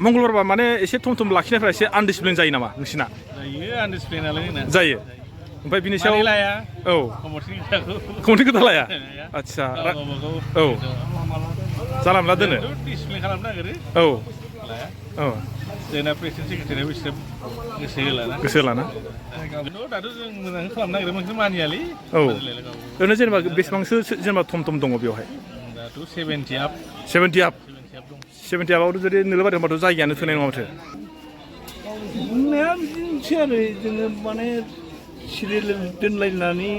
मंगलबारबा माने एसे थम थम लाखिनायफ्रा एसे आनडिसिप्लिन जायो नामा नोंसिना? जायो आनडिसिप्लिनालाय जोंना। जायो। ओमफ्राय बिनि सायाव लाया औ कमिटिनि खोथा लाया आदसा औ जानला मोनला दोनो डिसिप्लिन खालामनो नागिरो औ लाया औ जोंना प्रेसिडेन्ट सेक्रेटारियाबो एसे गोसो होलाना दाथ' जों मोजाङै खालामनो नागिरो मोनसे मानियालै औ ओरैनो जेनेबा बेसेबांसो जेनेबा थम थम दङ बेवहाय? दाथ' 70 आप 70 आप दं 70 आपआवथ' जुदि नोलोबारियाव होनबाथ' जायगायानो थोनाय नङा माथो बुंनाया बिदिनोसै आरो जोङो माने सिरियेल दोनलायनानै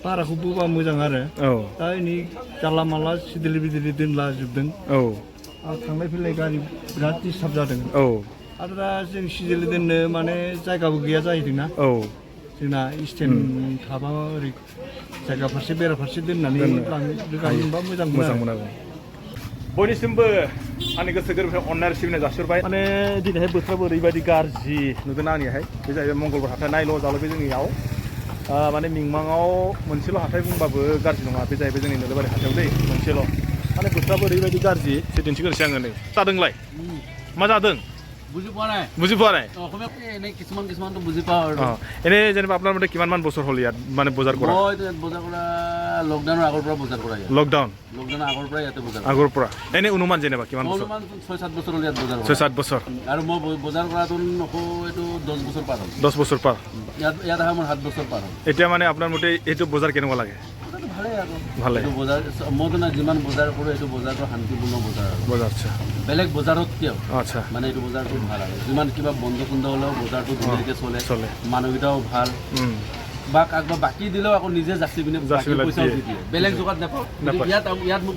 भाराखौ बोबा मोजां आरो औ दा नै जानला मानला सिदिलि बिदिलि दोनला जोबदों औ थांलाय फैलाय गारि बिराद डिस्टार्ब जादों औ आरो दा जों सिदिलि दोननो माने जायगाबो गैया जाहैदोंना औ जोंना स्टेन्ड थाबा ओरै जायगा फारसे बेराफारसे दोननानै रोगानो मोनबा मोजांमोन आरो बयनिसिमबो आंनि गोसो गोरबोनिफ्राय अननाय सिबिनाय जासिहरबाय माने दिनैहाय बोथोराबो ओरैबायदि गाज्रि नुदों आंनिहाय बे जाहैबाय मंगलबार हाथाय नायल' जाल' बे जोंनियाव माने मिंमाङाव मोनसेल' हाथाय बुंबाबो गाज्रि नङा बे जाहैबाय जोंनि नोलोबारि हाथायाव दै मोनसेल' माने बोथोराबो ओरैबायदि गाज्रि एसे दिन्थिग्रोनोसै आङो नै जादोंलाय मा जादों বুজি পোৱা নাই কিছুমানটো বুজি পাওঁ আৰু এনে যেনিবা আপোনাৰ মতে কিমানমান বছৰ হ'ল ইয়াত মানে বজাৰ কৰা? মই বজাৰ কৰা লকডাউনৰ আগৰ পৰা বজাৰ কৰা লকডাউনৰ আগৰ পৰা ইয়াতে বজাৰ আগৰ পৰা এনে অনুমান যেনিবা কিমান বছৰ? অনুমান 6-7 বছৰ হ'ল ইয়াত বজাৰ কৰা 6-7 বছৰ আৰু মই বজাৰ কৰাটো নকওঁ এইটো 10 বছৰ পাৰ হ'ল 10 বছৰ পাৰ ইয়াত আহা মোৰ 7 বছৰ পাৰ হ'ল এতিয়া মানে আপোনাৰ মতে এইটো বজাৰ কেনেকুৱা লাগে? ভালে বজাৰ মই যিমান বজাৰ কৰোঁ এইটো বজাৰটো শান্তিপূৰ্ণ বজাৰ আচ্ছা বেলেগ বজাৰত কিয় আচ্ছা মানে এইটো বজাৰটো ভাল আৰু যিমান কিবা বন্ধ চন্ধ হ'লেও বজাৰটো ধুনীয়াকৈ চলে মানুহকেইটাও ভাল বা কাৰোবাক বাকী দিলেও আকৌ নিজে যাচি পিনে পইচাও দি দিয়ে বেলেগ জেগাত নাপাওঁ ইয়াত মোক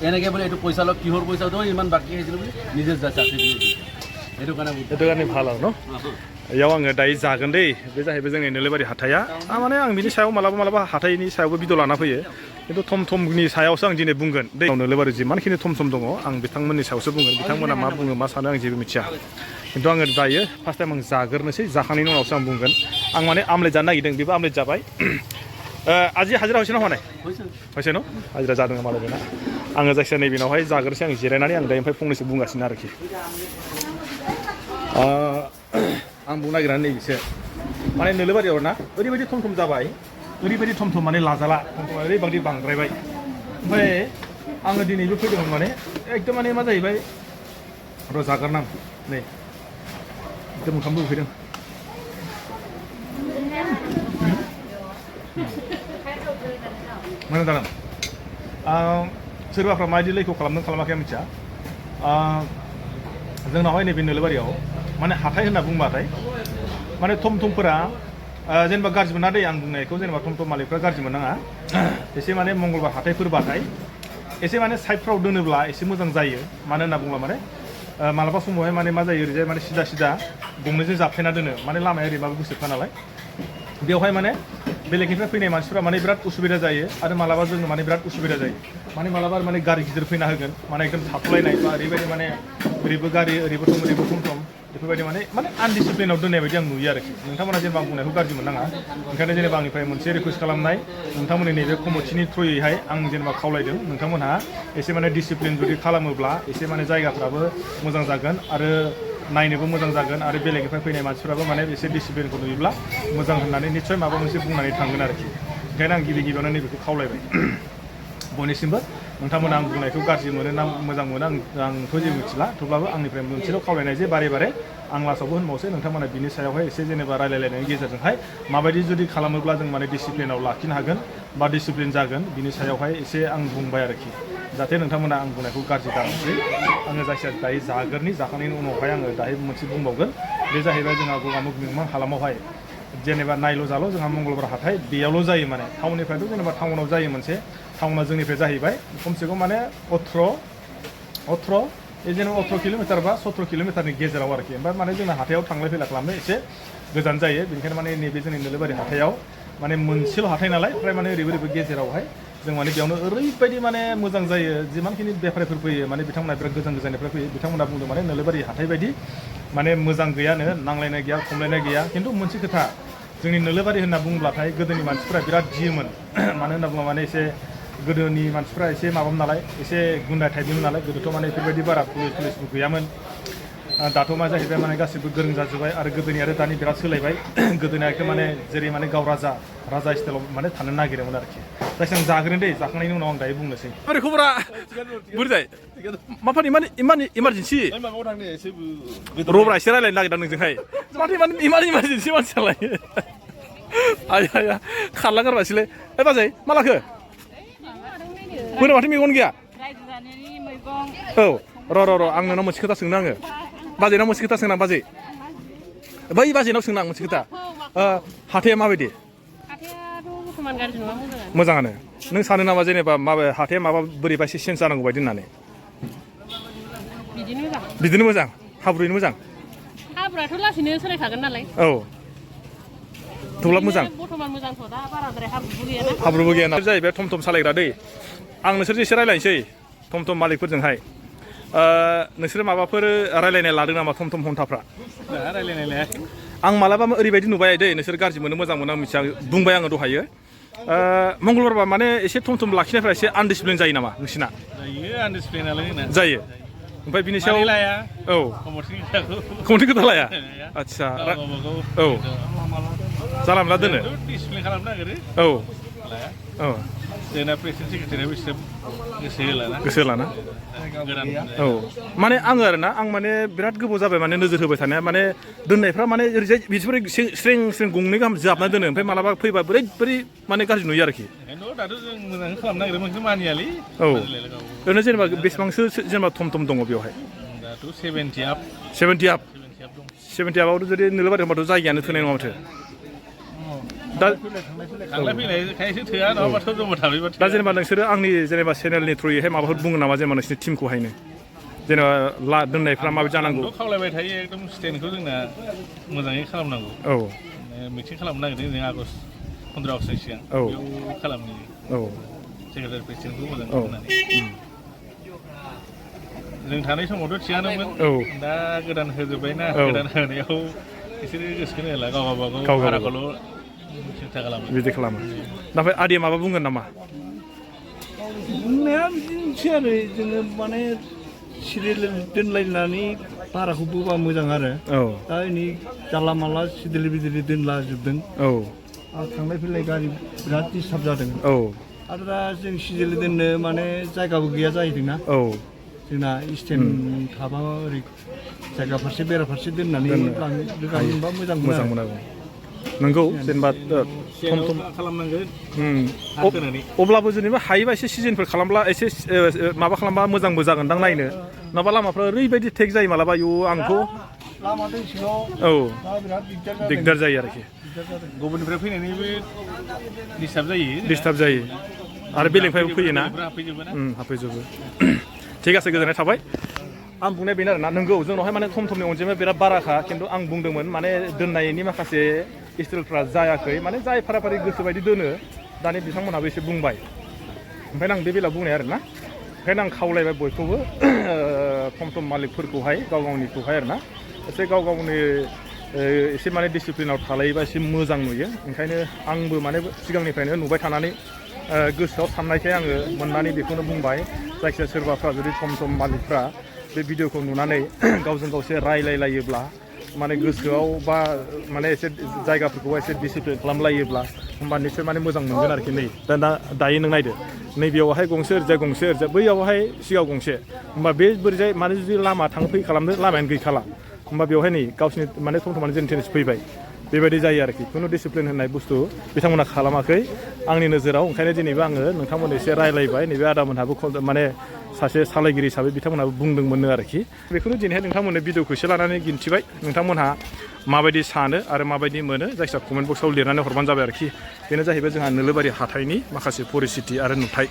এনেকৈ বোলে এইটো পইচা লওক কিহৰ পইচা দিওঁ ইমান বাকী আহিছিলোঁ বুলি নিজে যাচি পিনে দিয়ে এইটো কাৰণে ভাল আৰু ন ইয়াव आङो दायो जागोन दै बे जाहैबाय जोंनि नोलोबारि हाथाया माने आं बिनि सायाव मालाबा हाथायनि सायावबो भिडिअ लाना फैयो खिन्थु थम थमनि सायावसो आं दिनै बुंगोन दै नोलोबारि जिमानखिनि थम थम दङ आं बिथांमोननि सायावसो बुंगोन बिथांमोना मा बुङो मा सानो आं जेबो मिथिया खिन्थु आङो दायो फार्स्ट टाइम आं जाग्रोनोसै जाखांनायनि उनावसो आं बुंगोन आं माने आमलेट जानो नागिरदों बेबो आमलेट जाबाय আজি हाजिरा হয়েছে ना हनै হয়েছে न हाजिरा जादों मालाय बेना आङो जायखिजाया नैबेनावहाय जाग्रोसै आं जिरायनानै आं दायो ओमफ्राय फंनैसो बुंगासिनो आरोखि आं बुंनो नागिरा नैबेसो माने नोलोबारियाव ना ओरैबायदि थम थम जाबाय ओरैबायदि थम थम माने लाजाला थम थम ओरैबायदि बांद्रायबाय ओमफ्राय आङो दिनैबो फैदोंमोन माने एकदम माने मा जाहैबाय र' जाग्रोनां नै एकदम ओंखामबो उखैदों मोजां जादों सोरबाफ्रा माबायदि लैखौ खालामदों खालामाखै आं मिथिया जोंनावहाय नैबे नोलोबारियाव माने हाथाय होनना बुंबाथाय माने थम थमफोरा जेनेबा गाज्रि मोना दै आं बुंनायखौ जेनेबा थम थम मालिकफ्रा गाज्रि मोननाङा एसे माने मंगलबार हाथायफोरबाथाय एसे माने साइडफ्राव दोनोब्ला एसे मोजां जायो मानो होनना बुङोब्ला माने मालाबा समावहाय माने मा जायो ओरैजाय माने सिदा गंनैजों जाबथायना दोनो माने लामाया ओरैबाबो गुसेबखा नालाय बेवहाय माने बेलेगनिफ्राय फैनाय मानसिफ्रा माने बिराद उसुबिदा जायो आरो मालाबा जोङो माने बिराद उसुबिदा जायो माने मालाबा माने गारि गिदिर फैना होगोन माने एकदम थाथ'लायनाय बा ओरैबायदि माने ओरैबो गारि ओरैबो थम थम बेफोरबायदि माने आनडिसिप्लिनाव दोननाय बायदि आं नुयो आरोखि नोंथांमोना जेनेबा आं बुंनायखौ गाज्रि मोननाङा ओंखायनो जेनेबा आंनिफ्राय मोनसे रिकुवेस्ट खालामनाय नोंथांमोननि नैबे कमिटिनि थ्रुयैहाय आं जेनेबा खावलायदों नोंथांमोनहा एसे माने डिसिप्लिन जुदि खालामोब्ला एसे माने जायगाफ्राबो मोजां जागोन आरो नायनोबो मोजां जागोन आरो बेलेगनिफ्राय फैनाय मानसिफ्राबो माने एसे डिसिप्लिनखौ नुयोब्ला मोजां होननानै निस्सय माबा मोनसे बुंनानै थांगोन आरोखि ओंखायनो आं गिबियावनो नैबेखौ खावलायबाय बयनिसिमबो नोंथांमोना आं बुंनायखौ गाज्रि मोनो ना मोजां मोनो आंथ' जेबो मिथिला थेवब्लाबो आंनिफ्राय मोनसेल' खावलायनाय जे बारे आं लास्टआवबो होनबावसै नोंथांमोना बिनि सायावहाय एसे जेनेबा रायलायलायनायनि गेजेरजोंहाय माबायदि जुदि खालामोब्ला जों माने डिसिप्लिनाव लाखिनो हागोन बा डिसिप्लिन जागोन बिनि सायावहाय एसे आं बुंबाय आरोखि जाहाथे नोंथांमोना आं बुंनायखौ गाज्रि दानोसै आङो जायखिजाया दायो जागोरनि जाखांनायनि उनावहाय आङो दायो मोनसे बुंबावगोन बे जाहैबाय जोंहा गगामुग मिंमां हालामावहाय जेनेबा नायल' जाल' जोंहा मंगलबार हाथाय बेयावल' जायो माने टाउननिफ्रायथ' जेनेबा टाउनाव जायो मोनसे टाउना जोंनिफ्राय जाहैबाय खमसे खम माने 18 किल'मिटार बा 17 किल'मिटारनि गेजेराव आरोखि ओमफ्राय माने जोंना हाथायाव थांलाय फैलाय खालामनो एसे गोजान जायो बेनिखायनो माने नैबे जोंनि नोलोबारि हाथायाव माने मोनसेल' हाथाय नालाय ओमफ्राय माने ओरैबो गेजेरावहाय जों माने बेयावनो ओरैबायदि माने मोजां जायो जिमानखिनि बेफारिफोर फैयो माने बिथांमोना बिराद गोजाननिफ्राय फैयो बिथांमोना बुंदों माने नोलोबारि हाथाय बायदि माने मोजां गैयानो नांलायनाय गैया खमलायनाय गैया खिन्थु मोनसे खोथा जोंनि नोलोबारि होनना बुङोब्लाथाय गोदोनि मानसिफोरा बिराद गियोमोन मानो होनना बुङोब्ला माने एसे गोदोनि मानसिफ्रा एसे माबामोन नालाय एसे गुन्दा टाइपनिमोन नालाय गोदोथ' माने बेफोरबायदि बारा पुलिसबो गैयामोन दाथ' मा जाहैबाय माने गासिबो गोरों जाजोब्बाय आरो गोदोनि आरो दानि बिराद सोलायबाय गोदोनि एकदम माने जेरै माने गाव राजा स्टाइलाव माने थानो नागिरोमोन आरोखि जायखिया आं जाग्रोन दे जाखांनायनि उनाव आं दायो बुंनोसै बोरै खबरा बोरै जाय माफानि इमान इमारजेन्सि रब्रा एसे रायलायनो नागिरदों नोंजोंहाय माथो इमान इमारजेन्सि मानसियालाय आया खारला गारबायसैलै ओइ बाजै मा लाखो बोरै माथो मेगन गैया औ र' आं नोंनाव मोनसे खोथा सोंनो आङो बाजैनाव मोनसे खोथा सोंना बाजै बै बाजैनाव सोंना आं मोनसे खोथा हाथाया माबायदि मोजाङानो नों सानो नामा जेनेबा माबा हाथाया माबा बोरैबा एसे चेन्ज जानांगौ बायदि होननानै बिदिनो मोजां हाब्रुयैनो मोजां हाब्रुआथ' लासैनो सोलायखागोन नालाय औ थेवब्लाबो मोजां बर्थमान मोजांथ' दा बाराद्राय हाब्रुबो हाब्रुबो गैया ना जाहैबाय थम थम सालायग्रा दै आं नोंसोरजों एसे रायलायनोसै थम थम मालिकफोरजोंहाय नोंसोर माबाफोर रायलायनाय लादों नामा थम थम हन्थाफ्रा रायलायनाय लायाखै आं मालाबा ओरैबायदि नुबाय दै नोंसोर गाज्रि मोनो मोजां मोनो आं मिथिया बुंबाय आङो दहायो मंगलबारबा माने एसे थम थम लाखिनायफ्रा एसे आनडिसिप्लिन जायो नामा नोंसिना जायो आनडिसिप्लिनालाय जायो ओमफ्राय बिनि सायाव लाया औ कमिटि खोथा लाया आदसा औ जाला मोनला दोनो डिसिप्लिन खालामनो नागिरो औ लाया औ जोंना प्रेसिडेन्ट सेक्रेटारिया बिसोर गोसो होलाना औ माने आङो आरोना आं माने बिराद गोबाव जाबाय माने नोजोर होबाय थानाया माने दोननायफ्रा माने ओरैजाय बिसोर स्रें स्रें गंनै गाहाम जाबना दोनो ओमफ्राय मालाबा फैबा बोरै माने गाज्रि नुयो आरोखि दाथ' जों मोजाङै खालामनो नागिरो मोनसे मानियालै औ ओरैनो जेनेबा बेसेबांसो जेनेबा थम थम दङ बेवहाय दाथ' 70 आप 70 आपआवथ' जुदि नोलोबारि होनबाथ' जायगायानो थोनाय नङा माथो दा थांलाय फैलाय खायसे थोआ नङाबाथ' जमा थाबायबा दा जेनेबा नोंसोरो आंनि जेनेबा चेनेलनि थ्रुयैहाय माबाफोर बुङो नामा जेनेबा नोंसोरनि टिमखौहायनो जेनेबा दोननायफ्रा माबायदि जानांगौ खावलायबाय थायो एकदम स्टेन्डखौ जोंना मोजाङै खालामनांगौ औ मिटिं खालामनो नागिरदों जों आगष्ट 15 आगष्टनि सिगां औ बेयाव खालामनि औ सेक्रेटारि प्रेसिडेन्टखौ मोजां खालामनानै जों थानाय समावथ' थिगानोमोन दा गोदान होजोब्बायना गोदान होनायाव बिसोरो गोसोखौनो होला गाव गावबागावल' सिन्था खालामो बिदि खालामो ओमफ्राय आदैया माबा बुंगोन नामा बुंनाया बिदिनोसै आरो जोङो माने सिरियेल दोनलायनानै भाराखौ बोबा मोजां आरो दा नै जानला मानला सिदिलि बिदिलि दोनलाजोबदों आरो थांलाय फैलाय गारि बिराद डिस्टार्ब जादों आरो दा जों सिदिलि दोननो माने जायगाबो गैया जाहैदोंना जोंना स्टेन्ड थाबा ओरै जायगा फारसे बेरा फारसे दोननानै रोगायोबा मोजां मोनो नंगौ जेनेबा थम थम खालामनांगोन अब्लाबो जेनेबा हायोबा एसे सिजनफोर खालामब्ला एसे माबा खालामबा मोजांबो जागोनदां नायनो नङाबा लामाफ्रा ओरैबायदि टेक जायो मालाबा आंथ' लामा दैसेयाव बिराद दिगदार जायो आरोखि गुबुननिफ्राय फैनायनिबो डिस्टार्ब जायो आरो बेलेगनिफ्रायबो फैयोना हाबफैजोबो थिग আছে गोजोननाय थाबाय आं बुंनाय बेनो आरोना नंगौ जोंनावहाय माने थम थमनि अनजिमाया बिराद बाराखा खिन्थु आं बुंदोंमोन माने दोननायनि माखासे स्टाइलफ्रा जायाखै माने जाय फाराफारि गोसो बायदि दोनो दानि बिथांमोनहाबो एसे बुंबाय ओंखायनो आं बे बेलायाव बुंनाय आरोना ओंखायनो आं खावलायबाय बयखौबो थम थम मालिकफोरखौहाय गाव गावनिखौहाय आरोना एसे गाव गावनि एसे माने डिसिप्लिनाव थालायोबा एसे मोजां नुयो ओंखायनो आंबो माने सिगांनिफ्रायनो नुबाय थानानै गोसोआव साननायखाय आङो मोननानै बेखौनो बुंबाय जायखिजाया सोरबाफ्रा जुदि थम थम मालिकफ्रा बे भिडिअखौ नुनानै गावजों गाव एसे रायलायलायोब्ला माने गोसोआव बा माने एसे जायगाफोरखौ एसे डिसिप्लिन खालामलायोब्ला होमबा निसय माने मोजां मोनगोन आरोखि नै दायो नों नायदो नैबेयावहाय गंसे ओरैजाय गंसे ओरैजाय बैयावहाय सिगाङाव गंसे होमबा बे बोरैजाय माने जुदि लामा थांनो फै खालामनो लामायानो गैखाला होमबा बेवहाय नै गावसिनि माने थम थमानो जेन थेनस फैबाय बेबायदि जायो आरोखि खुनु डिसिप्लिन होननाय बुस्थु बिथांमोना खालामाखै आंनि नोजोराव ओंखायनो दिनैबो आङो नोंथांमोन एसे रायलायबाय नैबे आदामोनहाबो माने सासे सालायगिरि हिसाबै बिथांमोनहाबो बुंदोंमोननो आरोखि बेखौनो दिनैहाय नोंथांमोननो भिडिअखौ एसे लानानै दिन्थिबाय नोंथांमोनहा माबायदि सानो आरो माबायदि मोनो जायखिजाया कमेन्ट बक्सआव लिरनानै हरबानो जाबाय आरोखि बेनो जाहैबाय जोंहा नोलोबारि हाथाइनि माखासे परिस्थिति आरो नुथाय